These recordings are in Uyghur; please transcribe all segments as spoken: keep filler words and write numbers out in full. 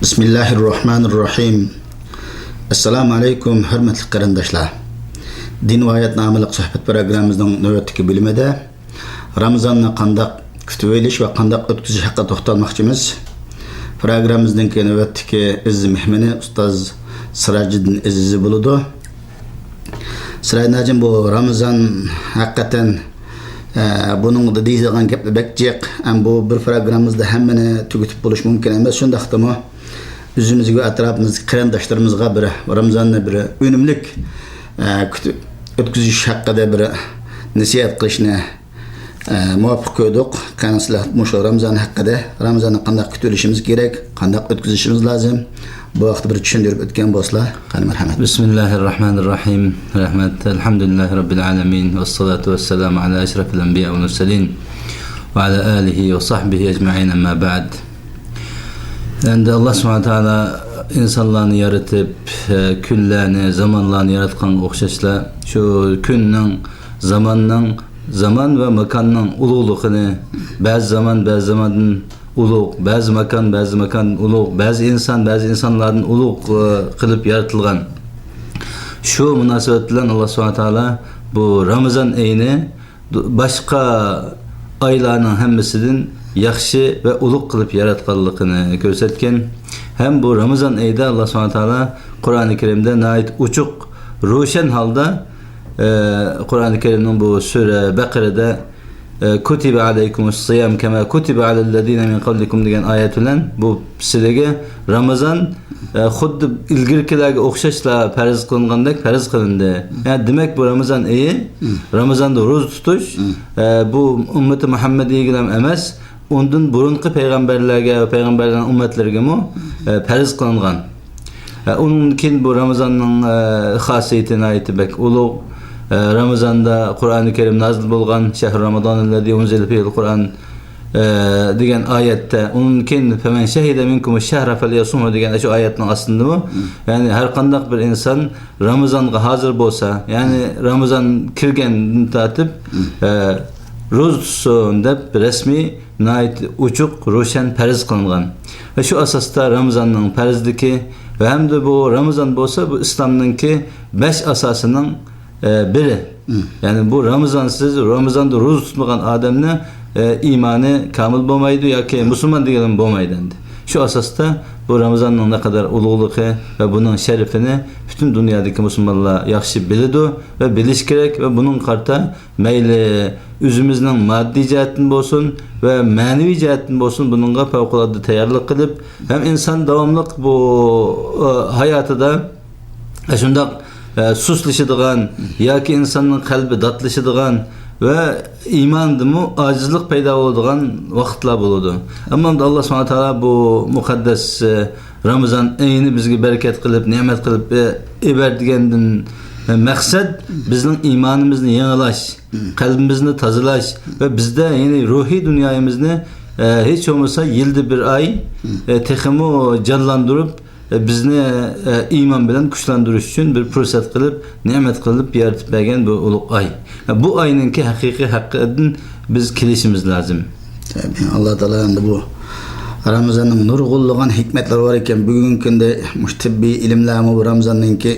بىسمىللاھىررەھمانىررەھىم. ئەسسالامۇ ئەلەيكۇم، ھۆرمەتلىك قېرىنداشلار. دىن ۋە ھايات ناملىق سۆھبەت پروگراممىمىزنىڭ نۆۋەتتىكى بۆلۈمىدە رامىزاننى قانداق كۈتۈۋېلىش ۋە قانداق ئۆتكۈزۈش ھەققىدە توختالماقچىمىز. پروگراممىمىزنىڭكى نۆۋەتتىكى ئەزىز مېھمىنى ئۇستاز سىراجىدىن ئەزىزى بولىدۇ. سىراجىدىن ھاجىم، بۇ رامىزان ھەقىقەتەن، ئە، بۇنىڭدا دېيىدىغان گەپلەر بەك جىق. ئەم، بۇ بىر پروگراممىمىزدا ھەممىنى تۈگىتىپ بولۇش مۇمكىن ئەمەس. شۇنداقتىمۇ ئۆزىمىزگە ۋە ئەتراپىمىزدىكى قېرىنداشلىرىمىزغا بىر رامىزاننى بىر ئۈنۈملۈك، ئە، كۈتۈپ ئۆتكۈزۈش ھەققىدە بىر نەسىھەت قىلىشنى، ئە، مۇۋاپىق كۆردۇق. قېنى سىلەر مۇشۇ رامىزان ھەققىدە، رامىزاننى قانداق كۈتۈۋېلىشىمىز كېرەك، قانداق ئۆتكۈزۈشىمىز لازىم، بۇ ھەقتە بىر چۈشەندۈرۈپ ئۆتكەن بولسىلا، قېنى مەرھەمەت. بىسمىللاھىررەھمانىررەھىم. رەھمەت. ئەلھەمدۇلىللاھى رەببىل ئالەمىن. ۋەسسالاتۇ ۋەسسالامۇ ئالا ئەشرەفىل ئەنبىيا ۋەل مۇرسەلىن ۋە ئالا ئالىھى ۋە سەھبىھى ئەجمەئىن، ئەمما بەئد. ئەمدى ئاللا سۇبھانەھۇ ۋە تائالا ئىنسانلارنى يارىتىپ، ئە، كۈنلەرنى، زامانلارنى ياراتقانغا ئوخشاشلا، شۇ كۈننىڭ، زاماننىڭ، زامان ۋە ماكاننىڭ ئۇلۇغلۇقىنى، بەزى زامان بەزى زاماندىن ئۇلۇغ، بەزى ماكان بەزى ماكاندىن ئۇلۇغ، بەزى ئىنسان بەزى ئىنسانلاردىن ئۇلۇغ، ئە، قىلىپ يارىتىلغان. شۇ مۇناسىۋەت بىلەن ئاللا سۇبھانەھۇ ۋە تائالا بۇ رامىزان ئېيىنى باشقا ئايلارنىڭ ھەممىسىدىن ياخشى ۋە ئۇلۇغ قىلىپ ياراتقانلىقىنى كۆرسەتكەن. ھەم بۇ رامىزان ئېيىدا ئاللا سۇبھانەھۇ ۋە تائالا قۇرئانى كەرىمدە ناھايىتى ئوچۇق، روشەن ھالدا، ئە، قۇرئانى كەرىمنىڭ بۇ سۈرە بەقەرەدە، ئە، «كۇتىبە ئەلەيكۇمۇس سىيام كەما كۇتىبە ئەلەللەزىنە مىن قەبلىكۇم» دېگەن ئايەت بىلەن بۇ سىلەرگە رامىزان، ئە، خۇددى ئىلگىرىكىلەرگە ئوخشاشلا پەرز قىلىنغاندەك پەرز قىلىندى. يەنى دېمەك، بۇ رامىزان ئېيى، رامىزاندا روزا تۇتۇش، ئە، بۇ ئۈممىتى مۇھەممەدىيگىلا ئەمەس، ئۇندىن بۇرۇنقى پەيغەمبەرلەرگە ۋە پەيغەمبەرلەرنىڭ ئۈممەتلىرىگىمۇ، ئە، پەرز قىلىنغان. ئە، ئۇنىڭدىن كېيىن بۇ رامىزاننىڭ، ئە، خاسىيىتى ناھايىتى بەك ئۇلۇغ. ئە، رامىزاندا قۇرئانى كەرىم نازىل بولغان، «شەھرۇ رامىزانىللەزى ئۇنزىلە فىھىل قۇرئان» ئە، دېگەن ئايەتتە، ئۇنىڭدىن كېيىن «فەمەن شەھىدە مىنكۇمۇش شەھرە فەليەسۇمھۇ» دېگەن ئاشۇ ئايەتنىڭ ئاستىندىمۇ، يەنى ھەر قانداق بىر ئىنسان رامىزانغا ھازىر بولسا، يەنى رامىزان كىرگەندىن تارتىپ، ئە، روزا تۇتسۇن دەپ رەسمىي ناھايىتى ئوچۇق، روشەن پەرز قىلىنغان. ۋە شۇ ئاساستا رامىزاننىڭ پەرزلىكى ۋە ھەمدە بۇ رامىزان بولسا بۇ ئىسلامنىڭكى بەش ئاساسىنىڭ ئە، بىرى. يەنى بۇ رامىزانسىز، رامىزاندا روزا تۇتمىغان ئادەمنى، ئە، ئىمانى كامىل بولمايدۇ ياكى مۇسۇلمان دېگىنىمۇ بولمايدۇ ئەمدى. شۇ ئاساستا بۇ رامىزاننىڭ نەقەدەر ئۇلۇغلۇقى ۋە بۇنىڭ شەرىپىنى پۈتۈن دۇنيادىكى مۇسۇلمانلار ياخشى بىلىدۇ ۋە بىلىشى كېرەك ۋە بۇنىڭغا قارىتا مەيلى ئۆزىمىزنىڭ ماددىي جەھەتتىن بولسۇن ۋە مەنىۋى جەھەتتىن بولسۇن بۇنىڭغا پەۋقۇلئاددە تەييارلىق قىلىپ، ھەم ئىنسان داۋاملىق بۇ، ئە، ھاياتىدا شۇنداق، ئە، سۇسلىشىدىغان ياكى ئىنساننىڭ قەلبى داتلىشىدىغان ۋە ئىماندىمۇ ئاجىزلىق پەيدا بولىدىغان ۋاقىتلار بولىدۇ. ئەمما ئاللا سۇبھانەھۇ ۋە تائالا بۇ مۇقەددەس، ئە، رامىزان ئېيىنى بىزگە بەرىكەت قىلىپ، نېمەت قىلىپ، ئە، ئېبەرگەندىن، ئە، مەقسەت بىزنىڭ ئىمانىمىزنى يېڭىلاش، قەلبىمىزنى تازىلاش ۋە بىزدە، يەنى روھىي دۇنيايىمىزنى، ئە، ھېچ بولمىسا يىلدا بىر ئاي، ئە، تېخىمۇ جانلاندۇرۇپ، بىزنى، ئە، ئىمان بىلەن كۈچلەندۈرۈش ئۈچۈن بىر پۇرسەت قىلىپ، نېمەت قىلىپ يارىتىپ بەرگەن بۇ ئۇلۇغ ئاي. بۇ ئاينىڭكى ھەقىقىي ھەققىدىن بىز كېلىشىمىز لازىم. تەبىئىي، ئاللا تائالا ئەمدى بۇ رامىزاننىڭ نۇرغۇنلىغان ھېكمەتلىرى بار ئىكەن. بۈگۈنكى كۈندە مۇشۇ تىببىي ئىلىملەرمۇ بۇ رامىزاننىڭكى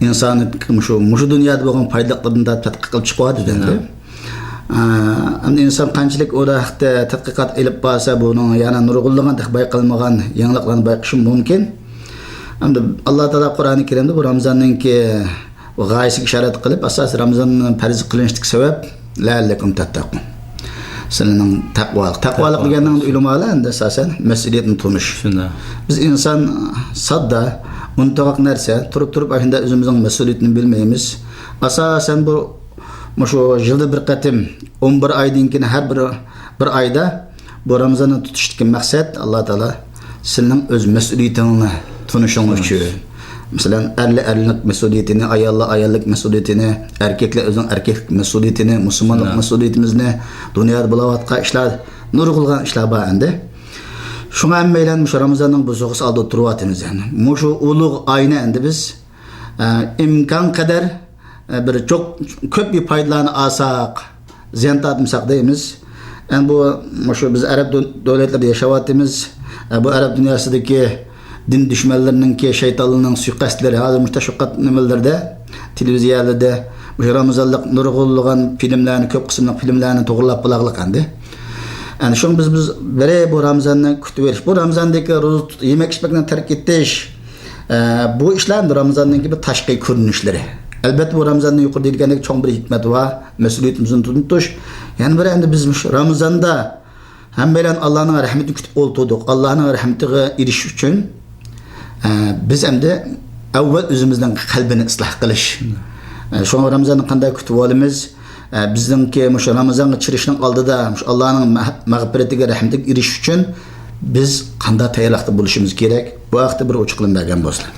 ئىنسانىيەتكە مۇشۇ، مۇشۇ دۇنيادا بولغان پايدىلىقلىرىدىن تەتقىق قىلىپ چىقىۋاتىدۇ ئەمدى. ئە، ئەمدى ئىنسان قانچىلىك ئۇ ھەقتە تەتقىقات ئېلىپ بارسا، بۇنىڭ يەنە نۇرغۇنلىغان تېخى بايقالمىغان يېڭىلىقلارنى بايقىشى مۇمكىن. ئەمدى ئاللا تائالا قۇرئانى كەرىمدە بۇ رامىزاننىڭكى غايىسىگە ئىشارەت قىلىپ، ئاساسىي رامىزان پەرز قىلىنىشتىكى سەۋەب، «لەئەللەكۇم تەتتەقۇن». سىلەرنىڭ تەقۋالىق. تەقۋالىق دېگەننىڭ ئۆلىمالار ئەمدى ئاساسەن مەسئۇلىيەتنى تونۇش. شۇنداق. بىز ئىنسان ساددا، ئۇنتۇغاق نەرسە، تۇرۇپ-تۇرۇپ ئاشۇنداق ئۆزىمىزنىڭ مەسئۇلىيىتىنى بىلمەيمىز. ئاساسەن بۇ مۇشۇ يىلدا بىر قېتىم، ئون بىر ئايدىن كېيىن ھەر بىر، بىر ئايدا بۇ رامىزاننى تۇتۇشتىكى مەقسەت، ئاللا تائالا سىلىنىڭ ئۆز مەسئۇلىيىتىڭلارنى تونۇشۇڭ ئۈچۈن. مەسىلەن، ئەرلەر ئەرلىك مەسئۇلىيىتىنى، ئاياللار ئاياللىق مەسئۇلىيىتىنى، ئەركەكلەر ئۆزىنىڭ ئەركەكلىك مەسئۇلىيىتىنى، مۇسۇلمانلىق مەسئۇلىيىتىمىزنى، دۇنيادا بولۇۋاتقان ئىشلار، نۇرغۇنلىغان ئىشلار بار ئەمدى. شۇڭا ھەممەيلەن مۇشۇ رامىزاننىڭ بۇ سوغىسى ئالدىدا تۇرۇۋاتىمىز. يەنى مۇشۇ ئۇلۇغ ئاينى ئەمدى بىز، ئە، ئىمكان قەدەر ئە، بىر چوق-، كۆپ پايدىلارنى ئالساق، زىيان تارتمىساق دەيمىز. ئەمدى بۇ، مۇشۇ بىز ئەرەب دۆ-، دۆلەتلىرىدە ياشاۋاتىمىز. ئە، بۇ ئەرەب دۇنياسىدىكى، دىن دۈشمەنلىرىنىڭكى، شەيتانلىرىنىڭ سۇيىقەستلىرى، ھازىر مۇشۇ تەشۋىقات نېمىلىرىدە، تېلېۋىزىيەلەردە مۇشۇ رامىزانلىق نۇرغۇنلىغان فىلىملەرنى، كۆپ قىسىملىق فىلىملەرنى توغرىلاپ بولاغلىق ئەمدى. ئەنە شۇڭا بىز، بىز بىرى بۇ رامىزاننى كۈتۈۋېلىش، بۇ رامىزاندىكى روزا تۇت-، يېمەك ئىچمەكنى تەرك ئېتىش، ئە، بۇ ئىشلار ئەمدى رامىزاننىڭكى بىر تاشقى كۆرۈنۈشلىرى. ئەلۋەتتە، بۇ رامىزاندا يۇقىرىدا دېگەندەك چوڭ بىر ھېكمەت بار، مەسئۇلىيىتىمىزنى تونۇتۇش. يەنە بىرى، ئەمدى بىز مۇشۇ رامىزاندا ھەممەيلەن ئاللانىڭ رەھمىتىنى كۈتۈپ ئولتۇردۇق. ئاللانىڭ رەھمىتىگە ئېرىشىش ئۈچۈن، ئە، بىز ئەمدى ئەۋۋەل ئۆزىمىزنىڭ قەلبىنى ئىسلاھ قىلىش. ئە، شۇڭا رامىزاننى قانداق كۈتۈپ ئالىمىز؟ ئە، بىزنىڭكى مۇشۇ رامىزانغا كىرىشنىڭ ئالدىدا مۇشۇ ئاللانىڭ مەھ-، مەغپىرىتىگە، رەھمىتىگە ئېرىشىش ئۈچۈن بىز قانداق تەييارلىقتا بولۇشىمىز كېرەك؟ بۇ ھەقتە بىر ئوچۇقلىما بەرگەن بولسىلا.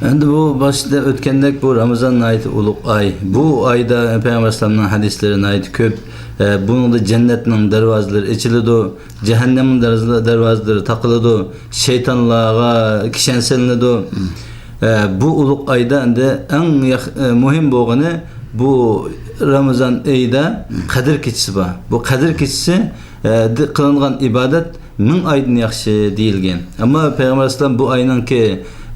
ئەمدى بۇ باشتا ئۆتكەندەك، بۇ رامىزان ناھايىتى ئۇلۇغ ئاي. بۇ ئايدا پەيغەمبەر ئەلەيھىسسالامنىڭ ھەدىسلىرى ناھايىتى كۆپ. ئە، بۇنىڭدا جەننەتنىڭ دەرۋازىلىرى ئېچىلىدۇ، جەھەننەمنىڭ دەرۋازىلىرى تاقىلىدۇ، شەيتانلارغا كىشەن سېلىنىدۇ. ئە، بۇ ئۇلۇغ ئايدا ئەمدى ئەڭ ياخ-، ئە، مۇھىم بولغىنى، بۇ رامىزان ئېيىدا قەدىر كېچىسى بار. بۇ قەدىر كېچىسى، ئە، دە قىلىنغان ئىبادەت مىڭ ئايدىن ياخشى دېيىلگەن. ئەمما پەيغەمبەر ئەلەيھىسسالام بۇ ئاينىڭكى،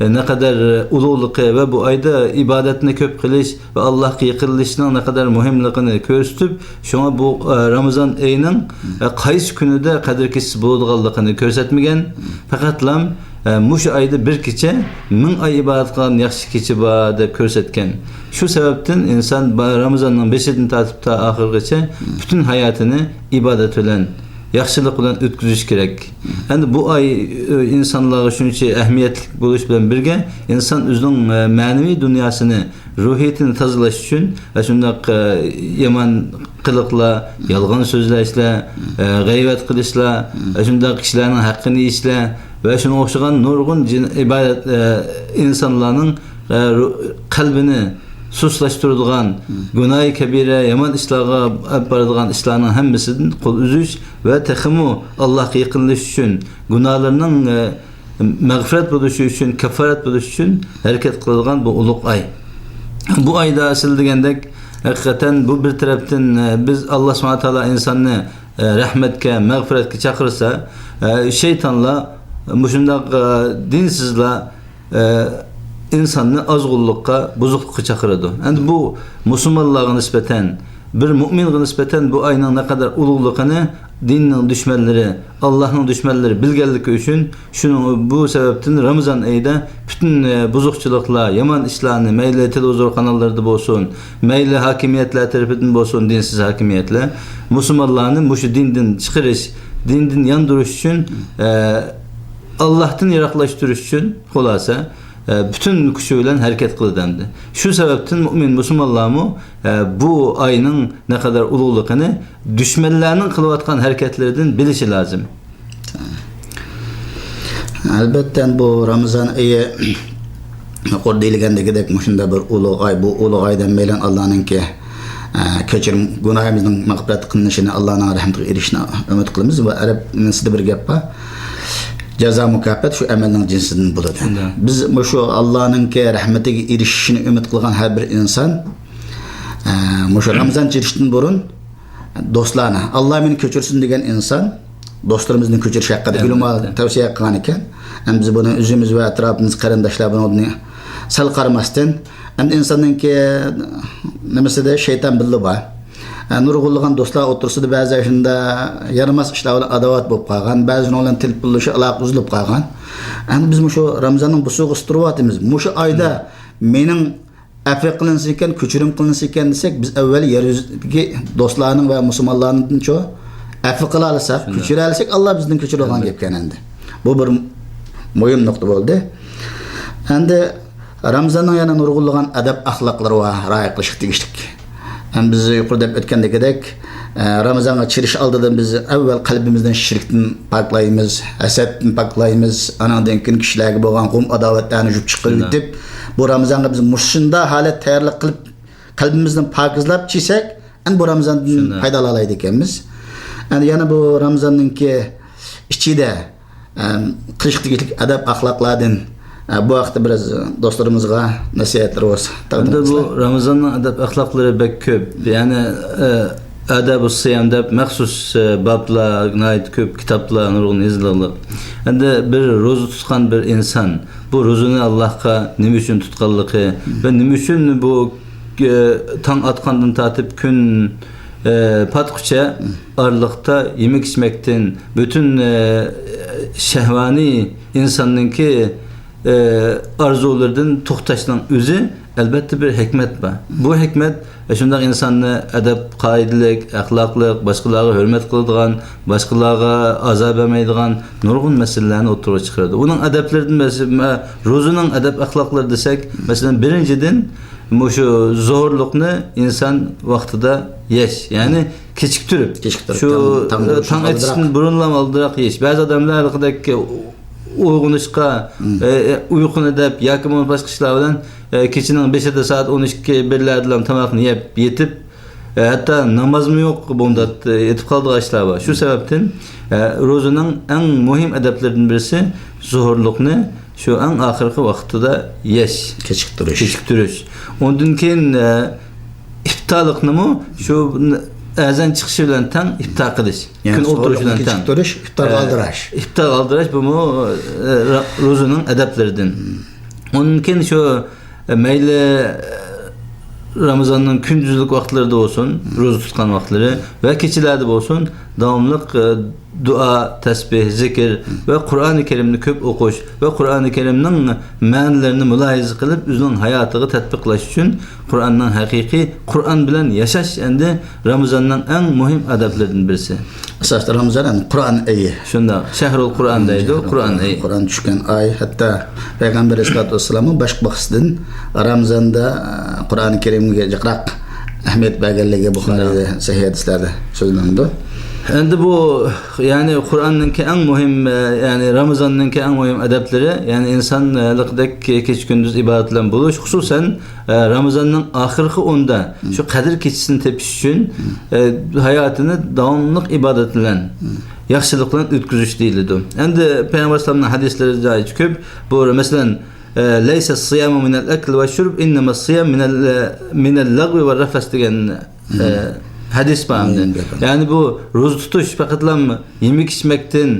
ئە، نەقەدەر ئۇلۇغلۇقى ۋە بۇ ئايدا ئىبادەتنى كۆپ قىلىش ۋە ئاللاھقا يېقىنلىشىشنىڭ نەقەدەر مۇھىملىقىنى كۆرسىتىپ، شۇڭا بۇ، ئە، رامىزان ئېيىنىڭ، ئە، قايسى كۈنىدە قەدىر كېچىسى بولىدىغانلىقىنى كۆرسەتمىگەن. پەقەتلا، ئە، مۇشۇ ئايدا بىر كېچە مىڭ ئاي ئىبادەت قىلغان ياخشى كېچە بار دەپ كۆرسەتكەن. شۇ سەۋەبتىن ئىنسان با-، رامىزاننىڭ بېشىدىن تارتىپ تا ئاخىرغىچە پۈتۈن ھاياتىنى ئىبادەت بىلەن، ياخشىلىق بىلەن ئۆتكۈزۈش كېرەك. ئەمدى بۇ ئاي، ئە، ئىنسانلارغا شۇنچە ئەھمىيەتلىك بولۇش بىلەن بىرگە، ئىنسان ئۆزىنىڭ، ئە، مەنىۋى دۇنياسىنى، روھىيىتىنى تازىلاش ئۈچۈن، ئە، شۇنداق، ئە، يامان قىلىقلار، يالغان سۆزلەشلەر، ئە، غەيۋەت قىلىشلار، ئە، شۇنداق كىشىلەرنىڭ ھەققىنى يېيىشلەر ۋە شۇنىڭغا ئوخشىغان نۇرغۇن جىن-، ئىبادەت، ئە، ئىنسانلارنىڭ، ئە، رو-، قەلبىنى سۇسلاشتۇرىدىغان، گۇناھى كەبىرە، يامان ئىشلارغا ئەپ بارىدىغان ئىشلارنىڭ ھەممىسىدىن قول ئۈزۈش ۋە تېخىمۇ ئاللاھقا يېقىنلىشىش ئۈچۈن، گۇناھلىرىنىڭ، ئە، مەغپىرەت بولۇشى ئۈچۈن، كاپپارەت بولۇشى ئۈچۈن ھەرىكەت قىلىدىغان بۇ ئۇلۇغ ئاي. بۇ ئايدا سىلەر دېگەندەك، ھەقىقەتەن بۇ بىر تەرەپتىن، ئە، بىز، ئاللا سۇبھانەھۇ ۋە تائالا ئىنساننى، ئە، رەھمەتكە، مەغپىرەتكە چاقىرسا، ئە، شەيتانلار مۇشۇنداق، ئە، دىنسىزلار، ئە، ئىنساننى ئازغۇنلۇققا، بۇزۇقلۇققا چاقىرىدۇ. ئەمدى بۇ مۇسۇلمانلارغا نىسبەتەن، بىر مۇئمىنغا نىسبەتەن بۇ ئاينىڭ نەقەدەر ئۇلۇغلۇقىنى دىننىڭ دۈشمەنلىرى، ئاللاھنىڭ دۈشمەنلىرى بىلگەنلىكى ئۈچۈن، شۇنىڭ، بۇ سەۋەبتىن رامىزان ئېيىدا پۈتۈن، ئە، بۇزۇقچىلىقلار، يامان ئىشلارنى مەيلى تېلېۋىزور قاناللىرىدا بولسۇن، مەيلى ھاكىمىيەتلەر تەرىپىدىن بولسۇن، دىنسىز ھاكىمىيەتلەر، مۇسۇلمانلارنى مۇشۇ دىندىن چىقىرىش، دىندىن ياندۇرۇش ئۈچۈن، ئە، ئاللاھتىن يىراقلاشتۇرۇش ئۈچۈن، خۇلاسە، ئە، پۈتۈن كۈچى بىلەن ھەرىكەت قىلىدۇ ئەمدى. شۇ سەۋەبتىن مۇئمىن مۇسۇلمانلارمۇ، ئە، بۇ ئاينىڭ نەقەدەر ئۇلۇغلۇقىنى، دۈشمەنلەرنىڭ قىلىۋاتقان ھەرىكەتلىرىدىن بىلىشى لازىم. ئەلۋەتتە، بۇ رامىزان ئېيى يۇقىرىدا دېيىلگەندىكىدەك مۇشۇنداق بىر ئۇلۇغ ئاي، بۇ ئۇلۇغ ئايدا ھەممەيلەن ئاللانىڭكى، ئە، كەچۈرۈم، گۇناھىمىزنىڭ مەغپىرەت قىلىنىشىنى، ئاللانىڭ رەھمىتىگە ئېرىشىشىنى ئۈمىد قىلىمىز. ۋە ئەرەب نەسلىدە بىر گەپ بار، جازا مۇكاپات شۇ ئەمەلنىڭ جىنسىدىن بولىدۇ. شۇنداق. بىز مۇشۇ ئاللانىڭكى رەھمىتىگە ئېرىشىشىنى ئۈمىد قىلغان ھەر بىر ئىنسان، ئە، مۇشۇ رامىزان كىرىشتىن بۇرۇن دوستلارنى، «ئاللا مېنى كەچۈرسۇن» دېگەن ئىنسان دوستلىرىمىزنى كەچۈرۈش ھەققىدە ئەلۋەتتە. ئۆلىمالار تەۋسىيە قىلغان ئىكەن. ئەمدى بىز بۇنى ئۆزىمىز ۋە ئەتراپىمىز، قېرىنداشلار بۇنىڭدىن سەل قارىماستىن، ئەمدى ئىنساننىڭكى نېمىسىدە شەيتان بىللە بار. ئە، نۇرغۇنلىغان دوستلار ئوتتۇرىسىدا بەزى شۇنداق يارىماس ئىشلار بىلەن ئاداۋەت بولۇپ قالغان، بەزىنىڭ بىلەن تېلېفونلىشىش ئالاقە ئۈزۈلۈپ قالغان. ئەمدى بىز مۇشۇ رامىزاننىڭ بۇسىغىسىدا تۇرۇۋاتىمىز. مۇشۇ ئايدا مېنىڭ ئەپۇ قىلىنسا ئىكەن، كەچۈرۈم قىلىنسا ئىكەن دېسەك، بىز ئەۋۋەل يەر يۈزىدىكى دوستلارنىڭ ۋە مۇسۇلمانلارنىڭچۇ ئەپۇ قىلالىساق، شۇنداق. كەچۈرەلىسەك، ئاللا بىزدىن كەچۈرىدىغان ئەلۋەتتە. گەپكەن ئەمدى. بۇ بىر مۇھىم نۇقتا بولدى. ئەمدى رامىزاننىڭ يەنە نۇرغۇنلىغان ئەدەپ ئەخلاقلىرى بار، رىئايە قىلىشقا تېگىشلىك. ھەم بىز يۇقىرىدا دەپ ئۆتكەندىكىدەك، ئە، رامىزانغا كىرىش ئالدىدا بىز ئەۋۋەل قەلبىمىزنى شىركتىن پاكلايمىز، ھەسەتتىن پاكلايمىز، ئانىڭدىن كېيىن كىشىلەرگە بولغان غۇم ئاداۋەتلەرنى يۇيۇپ چىقىرىۋېتىپ، شۇنداق. بۇ رامىزانغا بىز مۇشۇنداق ھالەت تەييارلىق قىلىپ، قەلبىمىزنى پاكىزلاپ چىقساق، ئەمدى بۇ رامىزاندىن شۇنداق. پايدىلالالايدىكەنمىز. ئەمدى يەنە بۇ رامىزاننىڭكى ئىچىدە، ئەم، قىلىشقا تېگىشلىك ئەدەپ ئەخلاقلاردىن، ئە، بۇ ھەقتە بىراز دوستلىرىمىزغا نەسىھەتلىرى بولسا تەقدىم ئەمدى بۇ قىلسىلەر. رامىزاننىڭ ئەدەپ ئەخلاقلىرى بەك كۆپ. يەنى، ئە، ئادابۇ سىيام دەپ مەخسۇس، ئە، بابلار، ناھايىتى كۆپ كىتابلار، نۇرغۇن يېزىلغانلىق. ئەمدى بىر روزا تۇتقان بىر ئىنسان بۇ روزىنى ئاللاھقا نېمە ئۈچۈن تۇتقانلىقى ۋە نېمە ئۈچۈن بۇ، ئە، تاڭ ئاتقاندىن تارتىپ كۈن، ئە، پاتقۇچە ئارىلىقتا يېمەك ئىچمەكتىن، پۈتۈن، ئە، شەھۋانىي ئىنساننىڭكى ئارزۇلىرىدىن توختاشنىڭ ئۆزى، ئەلۋەتتە، بىر ھېكمەت بار. بۇ ھېكمەت شۇنداق ئىنساننى ئەدەپ قائىدىلىك، ئەخلاقلىق، باشقىلارغا ھۆرمەت قىلىدىغان، باشقىلارغا ئازار بەرمەيدىغان نۇرغۇن مەسىلىلەرنى ئوتتۇرىغا چىقىرىدۇ. ئۇنىڭ ئەدەپلىرىدىن مەسە-، مە-، روزىنىڭ ئەدەپ ئەخلاقلىرى دېسەك، مەسىلەن، بىرىنچىدىن، مۇشۇ زوھۇرلۇقنى ئىنسان ۋاقتىدا يەش، يەنى كېچىكتۈرۈپ، كېچىكتۈرۈپ، شۇ، تاڭ، تاڭ ئە، تاڭ ئېتىشتىن بۇرۇنلا ئالدىراق يەش. بەزى ئادەملەر ھېلىقىدەك ئويغىنىشقا، ئە، ئە، ئۇيقۇنى دەپ ياكى بولمىسا باشقا ئىشلار بىلەن، ئە، كېچىنىڭ بېشىدا سائەت ئون ئىككى، بىرلەردىلا تاماقنى يەپ يېتىپ، ئە، ھەتتا نامازمۇ يوق، بۇنداق، ئە، يېتىپ قالىدىغان ئىشلار بار. شۇ سەۋەبتىن، ئە، روزىنىڭ ئەڭ مۇھىم ئەدەپلىرىدىن بىرسى زوھۇرلۇقنى شۇ ئەڭ ئاخىرقى ۋاقتىدا يەش. كېچىكتۈرۈش. كېچىكتۈرۈش. ئۇندىن كېيىن، ئە، ئىپتارلىقنىمۇ شۇ ئەزان چىقىشى بىلەن تەڭ ئىپتار قىلىش. يەنى كۈن ئوتتۇرۇشى بىلەن تەڭ. كېچىكتۈرۈش، ئىپتارغا ئالدىراش. ئىپتارغا ئالدىراش، بۇمۇ، ئە، را-، روزىنىڭ ئەدەپلىرىدىن. ئۇندىن كېيىن شۇ، ئە، مەيلى، ئە، رامىزاننىڭ كۈندۈزلۈك ۋاقىتلىرىدا بولسۇن، روزا تۇتقان ۋاقىتلىرى ۋە كېچىلەردە بولسۇن، داۋاملىق، ئە، دۇئا، تەسبىھ، زىكىر ۋە قۇرئانى كەرىمنى كۆپ ئوقۇش ۋە قۇرئانى كەرىمنىڭ مەنىلىرىنى مۇلاھىزە قىلىپ، ئۆزىنىڭ ھاياتىغا تەتبىقلاش ئۈچۈن قۇرئاننىڭ ھەقىقىي، قۇرئان بىلەن ياشاش ئەمدى رامىزاننىڭ ئەڭ مۇھىم ئادەپلىرىدىن بىرسى. ئاساستا رامىزان ئەمدى قۇرئان ئېيى. شۇنداق، شەھرۇل قۇرئان دەيدۇ، شەھرۇل قۇرئان قۇرئان، ئېيى. قۇرئان چۈشكەن ئاي، ھەتتا پەيغەمبەر ئەلەيھىسسالاتۇ ۋەسسالاممۇ باشقا باقسىدىن رامىزاندا، ئە، قۇرئانى كەرىمگە جىقراق ئەھمىيەت بەرگەنلىكى بۇخارىيدە سەھىھ ھەدىسلەردە سۆزلىنىدۇ. ئەمدى بۇ، يەنى قۇرئاننىڭكى ئەڭ مۇھىم، ئە، يەنى رامىزاننىڭكى ئەڭ مۇھىم ئەدەپلىرى، يەنى ئىنسان، ئە، ھېلىقىدەك كېچە-كۈندۈز ئىبادەت بىلەن بولۇش، خۇسۇسەن، ئە، رامىزاننىڭ ئاخىرقى ئوندا شۇ قەدىر كېچىسىنى تېپىش ئۈچۈن، ئە، ھاياتىنى داۋاملىق ئىبادەت بىلەن، ياخشىلىق بىلەن ئۆتكۈزۈش دېيىلىدۇ. ئەمدى پەيغەمبەر ئەلەيھىسسالامنىڭ ھەدىسلىرى ناھايىتى كۆپ. بۇ، مەسىلەن، ئە، لەيسەس سىيامۇ مىنەل ئەكلى ۋە شۇرب، ئىننەمەس سىيام مىنەل، مىنەل لەغۋى ۋە رەفەس دېگەن، ئە، ھەدىس بار ئەمدى. يەنى بۇ روزا تۇتۇش پەقەتلا يېمەك ئىچمەكتىن،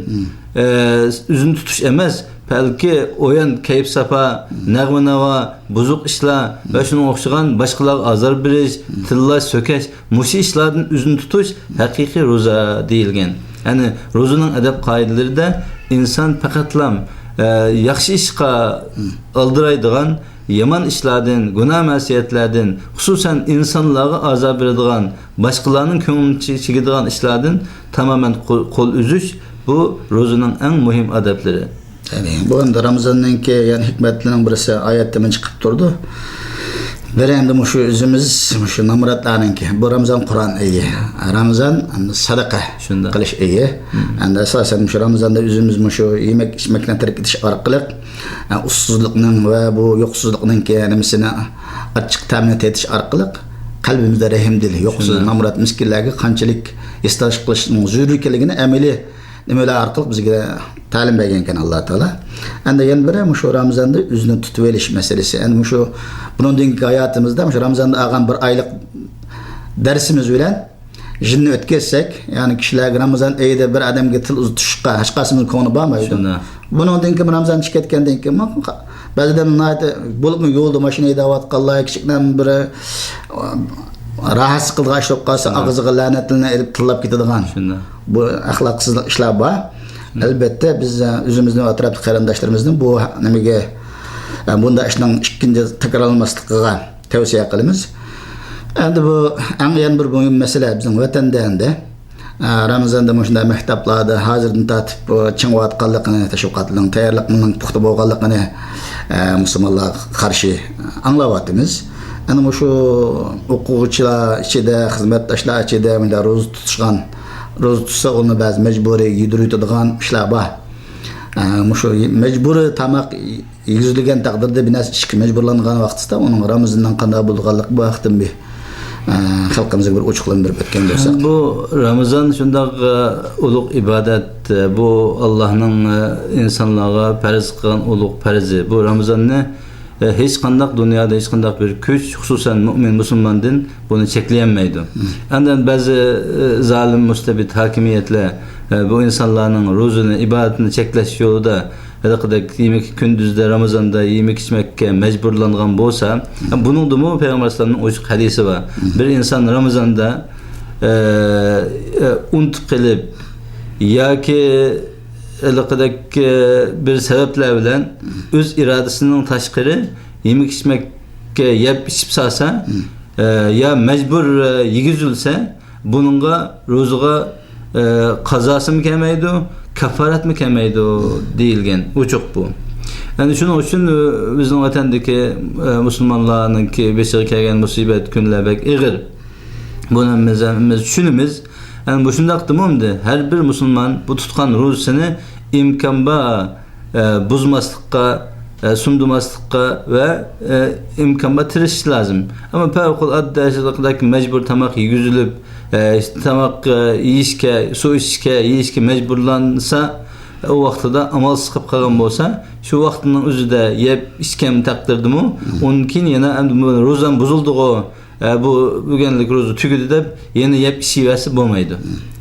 ئە، ئۆزىنى تۇتۇش ئەمەس، بەلكى ئويۇن، كەيپ ساپا، نەغمە ناۋا، بۇزۇق ئىشلار ۋە شۇنىڭغا ئوخشىغان باشقىلارغا ئازار بېرىش، تىللاش، سۆكەش، مۇشۇ ئىشلاردىن ئۆزىنى تۇتۇش ھەقىقىي روزا دېيىلگەن. يەنى روزىنىڭ ئەدەپ قائىدىلىرىدە ئىنسان پەقەتلا، ئە، ياخشى ئىشقا ئالدىرايدىغان، يامان ئىشلاردىن، گۇناھ مەسىيەتلەردىن، خۇسۇسەن ئىنسانلارغا ئازار بېرىدىغان، باشقىلارنىڭ كۆڭلىنى چى-، چىگىدىغان ئىشلاردىن تامامەن قول، قول ئۈزۈش، بۇ روزىنىڭ ئەڭ مۇھىم ئادەپلىرى. يەنى بۇ ئەمدى رامىزاننىڭكى يەنى ھېكمەتلىرىنىڭ بىرسى ئايەتتىمۇ چىقىپ تۇرىدۇ. بىر ئەمدى مۇشۇ ئۆزىمىز، مۇشۇ نامراتلارنىڭكى، بۇ رامىزان قۇرئان ئېيى. رامىزان ئەمدى سەدىقە قىلىش ئېيى. ئەمدى ئاساسەن مۇشۇ رامىزاندا ئۆزىمىز مۇشۇ يېمەك ئىچمەكنى تەرك ئېتىش ئارقىلىق، ئە، ئۇسسۇزلۇقنىڭ ۋە بۇ يوقسۇزلۇقنىڭكى نېمىسىنى، ئاچچىق تەمىنى تېتىش ئارقىلىق قەلبىمىزدە رەھىمدىل، يوقسۇز، نامرات، مىسكىنلەرگە قانچىلىك ھېسداشلىق قىلىشنىڭ زۆرۈر ئىكەنلىكىنى ئەمەلىي نېمىلەر ئارقىلىق بىزگە تەلىم بەرگەنكەن ئاللا تائالا. ئەمدى يەنە بىرى مۇشۇ رامىزاندا ئۆزىنى تۇتۇۋېلىش مەسىلىسى. ئەمدى مۇشۇ بۇنىڭدىن كېيىنكى ھاياتىمىزدا مۇشۇ رامىزاندا ئالغان بىر ئايلىق دەرسىمىز بىلەن يىلنى ئۆتكۈزسەك، يەنى كىشىلەرگە رامىزان ئېيىدا بىر ئادەمگە تىل ئۇزىتىشقا ھېچقايسىمىزنىڭ كۆڭلى بارمايدۇ. بۇنىڭدىن كېيىن رامىزان چىقىپ كەتكەندىن كېيىن بەزىدە ناھايىتى بولۇپمۇ يولدا ماشىنا ھەيدەۋاتقانلار كىچىكىدىن بىر راھەتسىز قىلىدىغان ئىش بولۇپ قالسا، ئاغزىغا لەنەتلىرىنى ئېلىپ تىللاپ كېتىدىغان بۇ ئەخلاقسىزلىق ئىشلار بار. ئەلۋەتتە، بىز، ئە، ئۆزىمىزنى ۋە ئەتراپتىكى قېرىنداشلىرىمىزنى بۇ نېمىگە، ئە، بۇنداق ئىشنىڭ ئىككىنچى تەكرارلانماسلىقىغا تەۋسىيە قىلىمىز. ئەمدى بۇ ئەڭ يەنە بىر مۇھىم مەسىلە بىزنىڭ ۋەتەندە ئەمدى، ئە، رامىزاندا مۇشۇنداق مەكتەپلەردە ھازىردىن تارتىپ، ئۇ، چىڭىۋاتقانلىقىنى، تەشۋىقاتنىڭ تەييارلىقىنىڭ پۇختا بولغانلىقىنى، ئە، مۇسۇلمانلارغا قارشى ئاڭلاۋاتىمىز. ئەنە مۇشۇ ئوقۇغۇچىلار ئىچىدە، خىزمەتداشلار ئىچىدە مۇنداق روزا تۇتۇشقان، روزا تۇتسا ئۇنى بەزى مەجبۇرىي يېدۈرۈۋېتىدىغان ئىشلار بار. ئە، مۇشۇ مەجبۇرىي تاماق يېگۈزۈلگەن تەقدىردە بىر نەرسە ئىچىشكە مەجبۇرلانغان ۋاقتىدا ئۇنىڭ رامىزاننىڭ قانداق بولىدىغانلىقى بۇ ھەقتىمۇ بىر، ئە، خەلقىمىزگە بىر ئوچۇقلىندۇرۇپ ئۆتكەن بولساق. بۇ رامىزان شۇنداق، ئە، ئۇلۇغ ئىبادەت، ئە، بۇ ئاللانىڭ، ئە، ئىنسانلارغا پەرز قىلغان ئۇلۇغ پەرزى. بۇ رامىزاننى ئە، ھېچقانداق دۇنيادا ھېچقانداق بىر كۈچ، خۇسۇسەن مۆمىن مۇسۇلماندىن بۇنى چەكلىيەلمەيدۇ. ئاندىن بەزى، ئە، زالىم، مۇستەبىت ھاكىمىيەتلەر، ئە، بۇ ئىنسانلارنىڭ روزىنى، ئىبادىتىنى چەكلەش يولىدا ھېلىقىدەك يېمەك، كۈندۈزدە رامىزاندا يېمەك ئىچمەككە مەجبۇرلانغان بولسا، بۇنىڭدىمۇ پەيغەمبەر ئەلەيھىسسالامنىڭ ئوچۇق ھەدىسى بار. بىر ئىنسان رامىزاندا، ئە، ئە، ئۇنتۇپ قېلىپ ياكى ھېلىقىدەك، ئە، بىر سەۋەبلەر بىلەن ئۆز ئىرادىسىنىڭ تاشقىرى يېمەك ئىچمەككە يەپ ئىچىپ سالسا، ئە، يا مەجبۇر، ئە، يېگۈزۈلسە، بۇنىڭغا روزىغا، ئە، قازاسىمۇ كەلمەيدۇ، كاپپارەتمۇ كەلمەيدۇ دېيىلگەن. ئوچۇق بۇ. يەنى شۇنىڭ ئۈچۈن، ئە، بىزنىڭ ۋەتەندىكى، ئە، مۇسۇلمانلارنىڭكى بېشىغا كەلگەن مۇسىبەت كۈنلەر بەك ئېغىر. بۇنى ھەممىمىز، ھەممىمىز چۈشىنىمىز. يەنى مۇشۇنداقتىمۇ ئەمدى ھەر بىر مۇسۇلمان بۇ تۇتقان روزىسىنى ئىمكان بار، ئە، بۇزماسلىققا، ئە، سۇندۇرماسلىققا ۋە، ئە، ئىمكان بار تىرىشىش لازىم. ئەمما پەۋقۇلئاددە ئەشەددىدەك مەجبۇر تاماق يېگۈزۈلۈپ، ئە، تاماق، ئە، يېيىشكە، سۇ ئىچىشكە، يېيىشكە مەجبۇرلانسا، ئۇ ۋاقتىدا ئامالسىز قېلىپ قالغان بولسا، شۇ ۋاقىتنىڭ ئۆزىدە يەپ ئىچكەن تەقدىردىمۇ، ئۇندىن كېيىن يەنە ئەمدى بۇ روزام بۇزۇلدىغۇ، ئە، بۇ بۈگۈنلۈك روزا تۈگىدى دەپ يەنە يەپ ئىچىۋەرسە بولمايدۇ.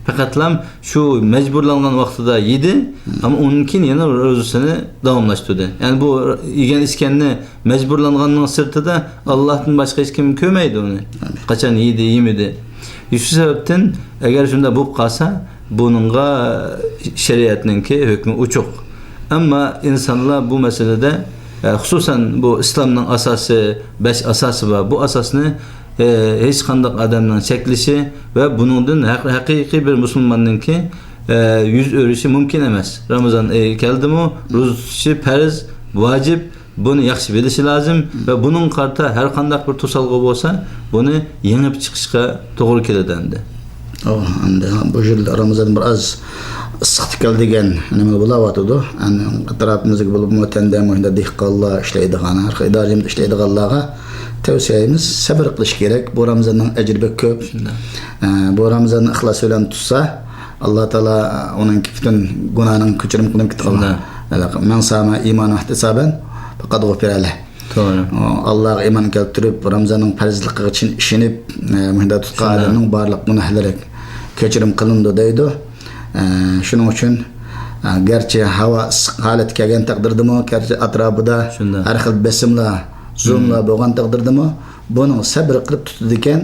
پەقەتلا شۇ مەجبۇرلانغان ۋاقتىدا يېدى، ئەمما ئۇنىڭ كېيىن يەنە روزىسىنى داۋاملاشتۇردى. يەنى بۇ يېگەن ئىچكەننى مەجبۇرلانغاننىڭ سىرتىدا ئاللاھتىن باشقا ھېچ كىم كۆرمەيدۇ ئۇنى. قاچان يېدى، يېمىدى. شۇ سەۋەبتىن ئەگەر شۇنداق بولۇپ قالسا، بۇنىڭغا شەرىئەتنىڭكى ھۆكمى ئوچۇق. ئەمما ئىنسانلار بۇ مەسىلىدە، ئە، خۇسۇسەن بۇ ئىسلامنىڭ ئاساسى، بەش ئاساسى بار. بۇ ئاساسنى، ئە، ھېچقانداق ئادەمنىڭ چەكلىشى ۋە بۇنىڭدىن ھەق-، ھەقىقىي بىر مۇسۇلماننىڭكى، ئە، يۈز ئۆرۈشى مۇمكىن ئەمەس. رامىزان ئېيى كەلدىمۇ، روزا تۇتۇشى پەرز، ۋاجىپ. بۇنى ياخشى بىلىشى لازىم ۋە بۇنىڭغا قارىتا ھەر قانداق بىر توسالغۇ بولسا، بۇنى يېڭىپ چىقىشقا توغرا كېلىدۇ ئەمدى. ئەۋە، ئەمدى بۇ يىل رامىزان بىر ئاز ئىسسىق كەلدى دېگەن نېمە بولاۋاتىدۇ. ئەمدى ئەتراپىمىزدىكى بولۇپمۇ تەندە مۇھىتتا دېھقانلار ئىشلەيدىغان، ھەر خىل ئىدارىچىلىكتە ئىشلەيدىغانلارغا تەۋسىيەمىز، سەبرى قىلىش كېرەك. بۇ رامىزاننىڭ ئەجرى بەك كۆپ. شۇنداق. ئە، بۇ رامىزاننى ئىخلاس بىلەن تۇتسا، ئاللا تائالا ئۇنىڭ پۈتۈن گۇناھىنىڭ كەچۈرۈم قىلىپ كېتىدۇ. شۇنداق. مەن سامە ئىمانى ئىھتىسابەن پەقەت غۇفىرەلە. توغرا. ئاللاغا ئىمان كەلتۈرۈپ، رامىزاننىڭ پەرزلىقىغا چىن ئىشىنىپ، ئە، مۇشۇنداق تۇتقان ئادەمنىڭ بارلىق گۇناھلىرى كەچۈرۈم قىلىنىدۇ دەيدۇ. ئە، شۇنىڭ ئۈچۈن، ئە، گەرچە ھاۋا ئىسسىق ھالەتكە كەلگەن تەقدىردىمۇ، گەرچە ئەتراپىدا ھەر خىل بېسىملار، زۇلۇملار بولغان تەقدىردىمۇ، بۇنىڭ سەبرى قىلىپ تۇتىدىكەن،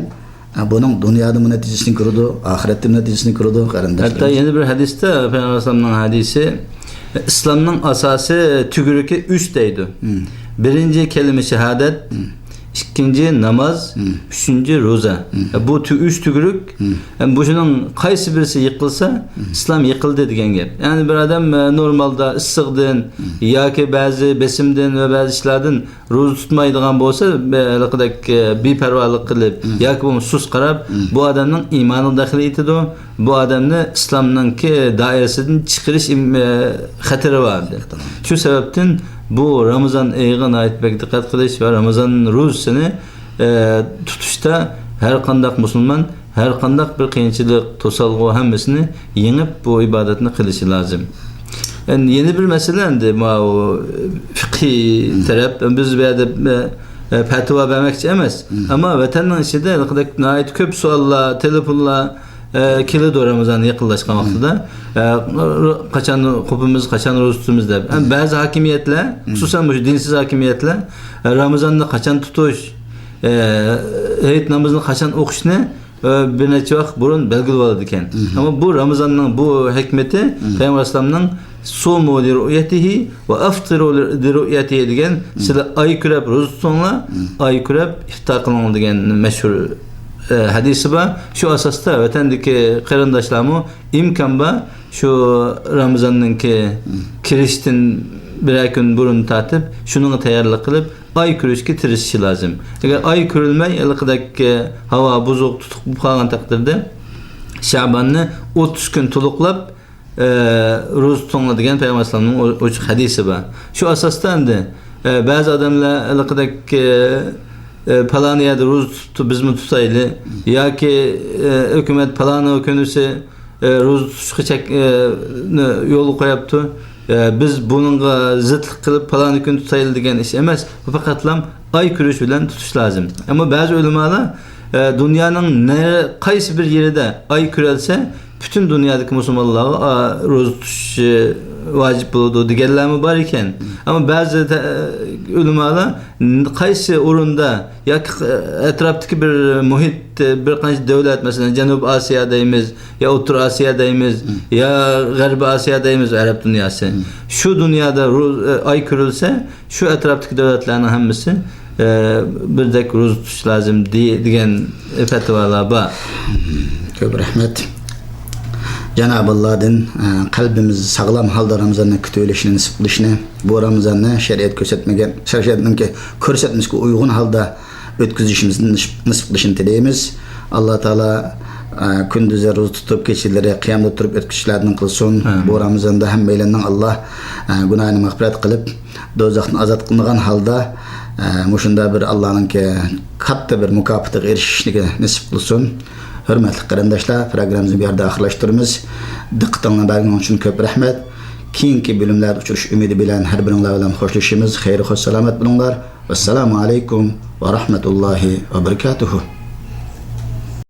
ئە، بۇنىڭ دۇنيادىمۇ نەتىجىسىنى كۆرىدۇ، ئاخىرەتتىمۇ نەتىجىسىنى كۆرىدۇ، قېرىنداشلار. ھەتتا يەنە بىر ھەدىستە پەيغەمبەر ئەلەيھىسسالامنىڭ ھەدىسى، ئىسلامنىڭ ئاساسى تۈگرىكى ئۈچ دەيدۇ. بىرىنچى كەلىمە شاھادەت، ئىككىنچى ناماز، ئۈچىنچى روزا. بۇ تۈ-، ئۈچ تۈگرۈك، ھەم بۇ شۇنىڭ قايسى بىرسى يىقىلسا، ئىسلام يىقىلدى دېگەن گەپ. يەنى بىر ئادەم، ئە، نورمالدا ئىسسىقتىن ياكى بەزى بېسىمدىن ۋە بەزى ئىشلاردىن روزا تۇتمايدىغان بولسا، بە-، ھېلىقىدەك، ئە، بىپەرۋالىق قىلىپ ياكى بولمىسا سۇس قاراپ، بۇ ئادەمنىڭ ئىمانىغا دەخلى يېتىدۇ. بۇ ئادەمنى ئىسلامنىڭكى دائىرىسىدىن چىقىرىش ئىم-، ئە، خەتىرى بار. شۇ سەۋەبتىن بۇ رامىزان ئېيىغا ناھايىتى بەك دىققەت قىلىش ۋە رامىزان روزىسىنى، ئە، تۇتۇشتا ھەر قانداق مۇسۇلمان ھەر قانداق بىر قىيىنچىلىق، توسالغۇ ھەممىسىنى يېڭىپ، بۇ ئىبادەتنى قىلىشى لازىم. ئەن-، يەنە بىر مەسىلە، ئەمدى ماۋۇ فىقھىي تەرەپ، بىز بۇ يەردە، ئە، ئە، پەتىۋا بەرمەكچى ئەمەس. ئەمما ۋەتەننىڭ ئىچىدە ناھايىتى كۆپ سوئاللار، تېلېفونلار، ئە، كېلىدۇ رامىزان يېقىنلاشقان ۋاقتىدا. ئە، قاچان قوپىمىز، قاچان روزا تۇتىمىز دەپ. ئەمما بەزى ھاكىمىيەتلەر، خۇسۇسەن مۇشۇ دىنسىز ھاكىمىيەتلەر، ئە، رامىزاننى قاچان تۇتۇش، ئە، ھېيت نامىزىنى قاچان ئوقۇشنى ئە، بىر نەچچە ۋاقىت بۇرۇن بەلگىلىۋالىدىكەن. ئەمما بۇ رامىزاننىڭ بۇ ھېكمىتى پەيغەمبەر ئەلەيھىسسالامنىڭ «سۇمۇ لىرۇئيەتىھى ۋە ئەفتىرۇ لىرۇئيەتىھى» دېگەن، «سىلەر ئاي كۆرەپ روزا تۇتۇڭلار، ئاي كۆرەپ ئىپتار قىلىڭلار» دېگەن مەشھۇر، ئە، ھەدىسى بار. شۇ ئاساستا ۋەتەندىكى قېرىنداشلارمۇ ئىمكان بار شۇ رامىزاننىڭكى كىرىشتىن بىرەر كۈن بۇرۇن تارتىپ شۇنىڭغا تەييارلىق قىلىپ، ئاي كۆرۈشكە تىرىشىشى لازىم. ئەگەر ئاي كۆرۈلمەي، ھېلىقىدەك، ئە، ھاۋا بۇزۇق، تۇتۇق بولۇپ قالغان تەقدىردە، شەباننى ئوتتۇز كۈن تولۇقلاپ، ئە، روزا تۇتۇڭلار دېگەن پەيغەمبەر ئەلەيھىسسالامنىڭ ئو-، ئوچۇق ھەدىسى بار. شۇ ئاساستا ئەمدى، ئە، بەزى ئادەملەر ھېلىقىدەك، ئە، ئە، پالان يەردە روزا تۇتۇپتۇ، بىزمۇ تۇتايلى. ياكى، ئە، ھۆكۈمەت پالانى كۈنىسى، ئە، روزا تۇتۇشقا چەك-، ئە، نى يولغا قويۇپتۇ. ئە، بىز بۇنىڭغا زىتلىق قىلىپ، پالانى كۈن تۇتايلى دېگەن ئىش ئەمەس. بۇ پەقەتلام ئاي كۆرۈش بىلەن تۇتۇش لازىم. ئەمما بەزى ئۆلىمالار، ئە، دۇنيانىڭ نە-، قايسى بىر يېرىدە ئاي كۆرۈلسە، پۈتۈن دۇنيادىكى مۇسۇلمانلارغا، ئا، روزا تۇتۇش، ئە، ۋاجىپ بولىدۇ دېگەنلەرمۇ بار ئىكەن. ئەمما بەزى تە-، ئۆلىمالار ن-، قايسى ئورۇندا ياكى، ئە، ئەتراپتىكى بىر مۇھىت، ئە، بىر قانچە دۆلەت، مەسىلەن، جەنۇبىي ئاسىيا دەيمىز، يا ئوتتۇرا ئاسىيا دەيمىز، يا غەربىي ئاسىيا دەيمىز، ئەرەب دۇنياسى. شۇ دۇنيادا رو-، ئاي كۆرۈلسە، شۇ ئەتراپتىكى دۆلەتلەرنىڭ ھەممىسى، ئە، بىردەك روزا تۇتۇش لازىم دېي-، دېگەن پەتىۋالار بار. كۆپ رەھمەت. جانابىللادىن، ئە، قەلبىمىز ساغلام ھالدا رامىزاننى كۈتۈۋېلىشنى نېسىپ قىلىشنى، بۇ رامىزاننى شەرىئەت كۆرسەتمىگەن، شەرىئەتنىڭكى كۆرسەتمىسىگە ئۇيغۇن ھالدا ئۆتكۈزۈشىمىزنى نېسىپ، نېسىپ قىلىشىنى تىلەيمىز. ئاللا تائالا، ئە، كۈندۈزى روزا تۇتۇپ، كېچىلىرى قىيامدا تۇرۇپ ئۆتكۈچىلەردىن قىلسۇن. ئامىن. بۇ رامىزاندا ھەممەيلەننىڭ ئاللا، ئە، گۇناھىنى مەغپىرەت قىلىپ، دوزاختىن ئازاد قىلىنغان ھالدا، ئە، مۇشۇنداق بىر ئاللانىڭكى كاتتا بىر مۇكاپاتىغا ئېرىشىشلىكى نېسىپ قىلسۇن. ھۆرمەتلىك قېرىنداشلار، پروگراممىمىزنى بۇ يەردە ئاخىرلاشتۇرىمىز. دىققىتىڭلارنى بەرگىنىڭ ئۈچۈن كۆپ رەھمەت. كېيىنكى بۆلۈملەردە ئۇچرىشىش ئۈمىدى بىلەن ھەر بىرىڭلار بىلەن خوشلىشىمىز. خەير، خوش، سالامەت بولۇڭلار. ۋەسسالامۇ ئەلەيكۇم ۋە رەھمەتۇللاھى ۋە بەرىكاتۇھۇ.